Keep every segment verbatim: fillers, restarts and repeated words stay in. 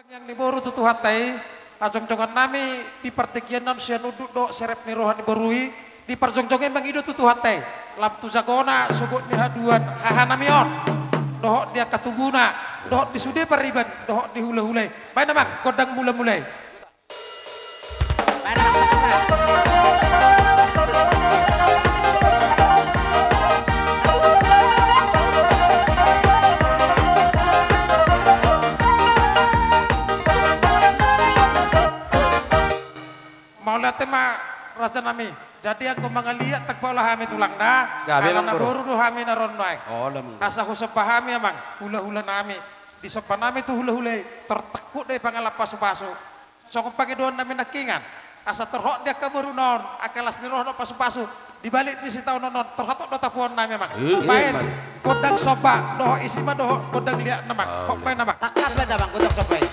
Tangiang ni boru tu Tuhanta i, hajongjongan nami di partingkian on sian unduk dohot serep ni roha ni boru i, di parjongjong i mangido tu Tuhanta i, lam tu jagona sogot ni haduan haha nami on, dohot di angka tubuna, dohot di sude pariban, dohot di hulahula i. Baen amang gondang mulamula i. Mauliate ma raja nami. Jadi anggo mangaliat tangkas pola hami tulang da. Gabe, ala na boru do hami na ro nuaeng. Asa husomba hami amang hulahula nami. Disomba nami tu hulahula i, tor tangkup do i pangalam pasupasu. Songon pangidoan nami nangkiningan, asa tor hot di angka boruna on angka las ni roha dohot pasupasu. Di balik ni sitaonon on tor hatop do tapuon nami amang. Baen gondang somba dohot isi ma dohot gondang liat na amang. Hot baen amang. Tangkas baen amang gondang somba i.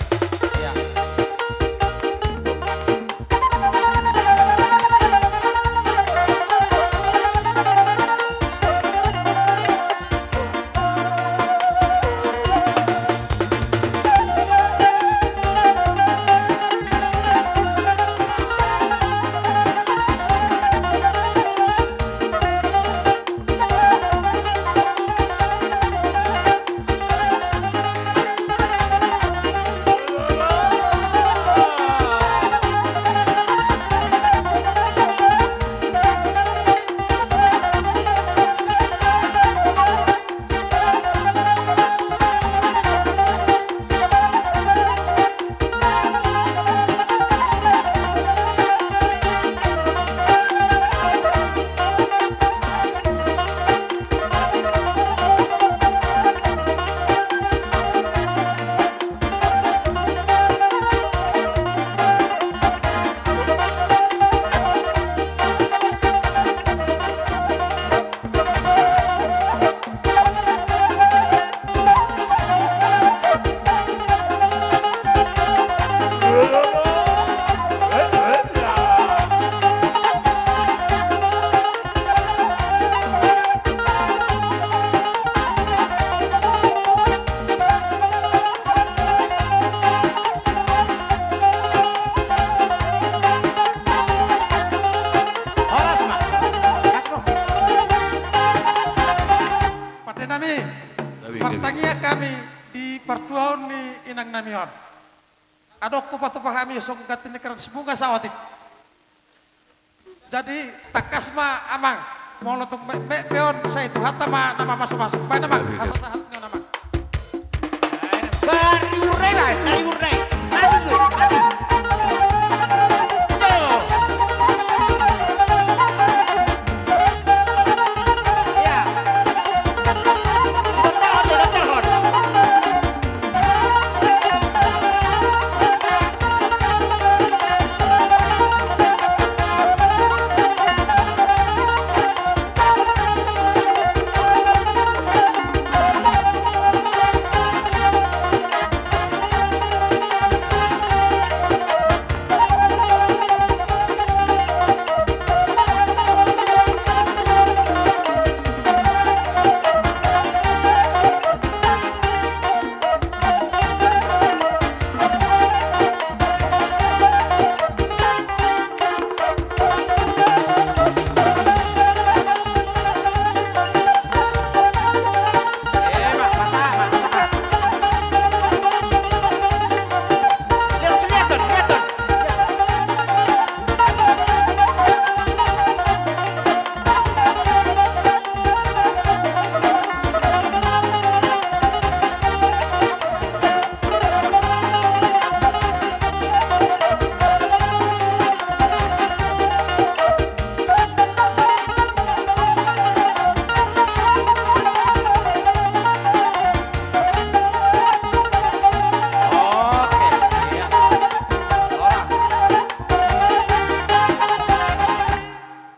Horas ma. Gas ma. Pande nami, martangiang hami di partuaon ni inang nami on. Adong hupatupa hami songon ganti ni kerang sibunga saotik. Jadi tangkas ma amang, molo tung metmet pe on sai Tuhanta ma na mamasumasu. Baen amang, asa sahat ni on amang. Bari urdai baen, bari urdai. Maju, maju. Tuh. Iya. Dokter, dokter, dokter, hon. Oke, iya. Horas.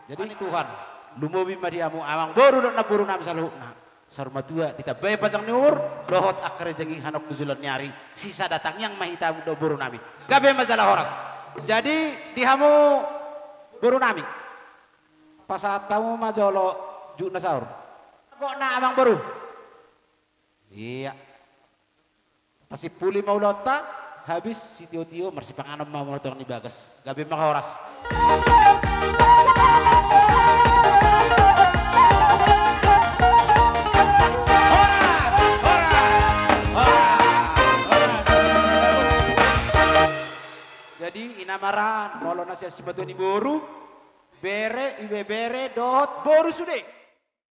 Jadi Tuhan, lumobi ma di hamu amang boru dohot namboru nami saluhutna. Saur matua ditambai panjang ni umur dohot angka rejeki hanok tu joloan ni ari. Sisada tangiang ma hita dohot boru nami. Gabe ma jala horas. Jadi di hamu boru nami, pasahat hamu ma jolo jukna saur. Gokna amang boru. Iya. Tasimpuli ma ulaonta. Habis sitio-tio, marsipanganon ma molo tong di bagas. Gabe ma horas. Horas, horas, horas, horas. Jadi, inamaran, molo na sian simatua ni boru, bere, ibebere, dohot boru sude.